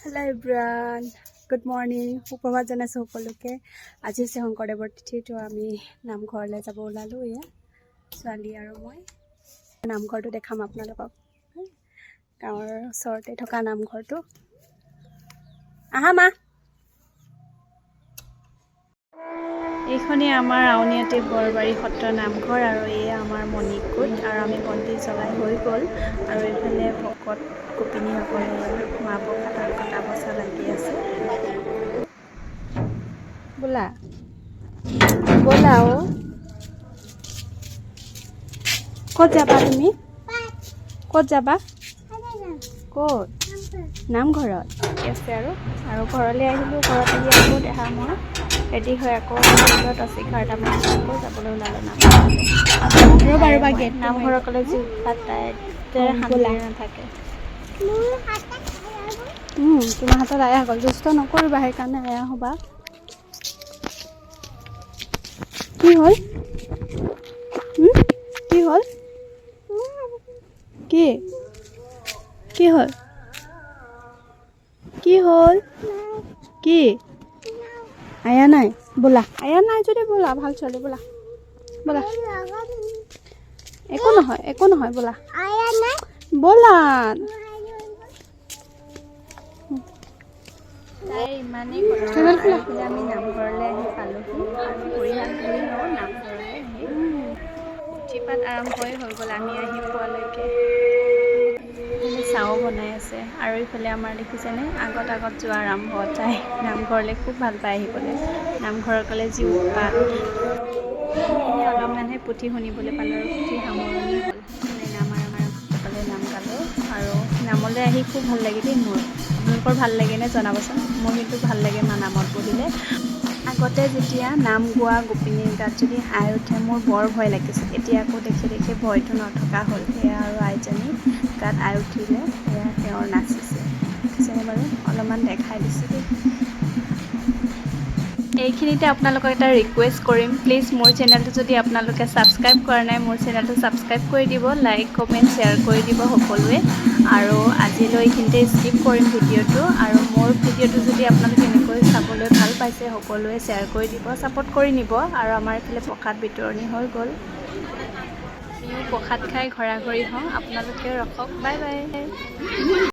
Hello' everyone, good morning, সুপ্ৰভাত জনাইছোঁ সকলোকে। আজি হৈছে শংকৰদেৱৰ তিথি, তো আমি নামঘৰলৈ যাব ওলালোঁ। এয়া ছোৱালী আৰু মই। নামঘৰটো দেখাম আপোনালোকক, গাঁৱৰ ওচৰতে থকা নামঘৰটো। আহা মা। এইখনেই আমাৰ আউনীআটী বৰবাৰী সত্ৰ নামঘৰ আৰু এয়া আমাৰ মণিকূট। আৰু আমি বন্তি জ্বলাই হৈ গ'ল আৰু এইফালে ভকত গোপিনীসকলে মাহ প্ৰসাদৰ কটা বচা লাগি আছে। বোলা, ব'লা। অ' ক'ত যাবা তুমি? ক'ত যাবা? ক'ত? নামঘৰত আছে। আৰু আৰু ঘৰলৈ আহিলোঁ। ঘৰত আহি আকৌ দেহা মই ৰেডি হৈ আকৌ 10-11টামান আকৌ যাবলৈ ওলালোঁ নামঘৰলৈ। ৰ'বা ৰ'বা, গেট নামঘৰৰ ক'লে যি উৎপাত, তাই শান্তিৰে নাথাকে। তোমাৰ হাতত আয়া গ'ল। দুষ্ট নকৰিবা, সেইকাৰণে আয়া হ'বা। কি হ'ল? কি হ'ল? কি কি হ'ল? কি হ'ল? কি আয়া নাই? ব'লা, আয়া নাই যদি ব'লা। ভাল ছোৱালী, ব'লা ব'লা। একো নহয়, একো নহয়, ব'লা ব'লা। তাই ইমানেই কথা। এইফালে আমি নামঘৰলৈ আহি পালোহি আৰু ভৰি হাত ধুই লওঁ। নামঘৰলৈ আহি পুথিপাত আৰম্ভই হৈ গ'ল আমি আহি পোৱালৈকে। এইফালে চাহো বনাই আছে আৰু ইফালে আমাৰ দেখিছেনে, আগত আগত যোৱা আৰম্ভ। তাই নামঘৰলৈ খুব ভাল পায় আহিবলৈ। নামঘৰৰ ক'লে যি উৎপাত। এনেই অলপমানহে পুথি শুনিবলৈ পালোঁ আৰু পুথি সামৰণি হ'ল। মানে নাম আৰম্ভ নাম গালোঁ আৰু নামলৈ আহি খুব ভাল লাগে দেই মোৰ। আপোনালোকৰ ভাল লাগেনে জনাবচোন। মোৰ কিন্তু ভাল লাগে মা নামত বহিলে। আগতে যেতিয়া নাম গোৱা গোপিনীৰ গাত যদি আই উঠে, মোৰ বৰ ভয় লাগিছিল। এতিয়া আকৌ দেখি দেখি ভয়টো নথকা হ'ল। সেয়া আৰু আইজনী গাত আই উঠিলে, সেয়া তেওঁৰ নাচিছে। দেখিছেনে বাৰু? অলপমান দেখাই দিছোঁ দেই। এইখিনিতে আপোনালোকক এটা ৰিকুৱেষ্ট কৰিম, প্লিজ মোৰ চেনেলটো যদি আপোনালোকে ছাবস্ক্ৰাইব কৰা নাই, মোৰ চেনেলটো ছাবস্ক্ৰাইব কৰি দিব, লাইক, কমেণ্ট, শ্বেয়াৰ কৰি দিব সকলোৱে। আৰু আজিলৈ এইখিনিতে স্কিপ কৰিম ভিডিঅ'টো। আৰু মোৰ ভিডিঅ'টো যদি আপোনালোকে এনেকৈ চাবলৈ ভাল পাইছে, সকলোৱে শ্বেয়াৰ কৰি দিব, ছাপোৰ্ট কৰি নিব। আৰু আমাৰ এইফালে প্ৰসাদ বিতৰণি হৈ গ'ল। আমিও প্ৰসাদ খাই ঘৰা ঘৰি হওঁ। আপোনালোকে ৰখক। Bye bye.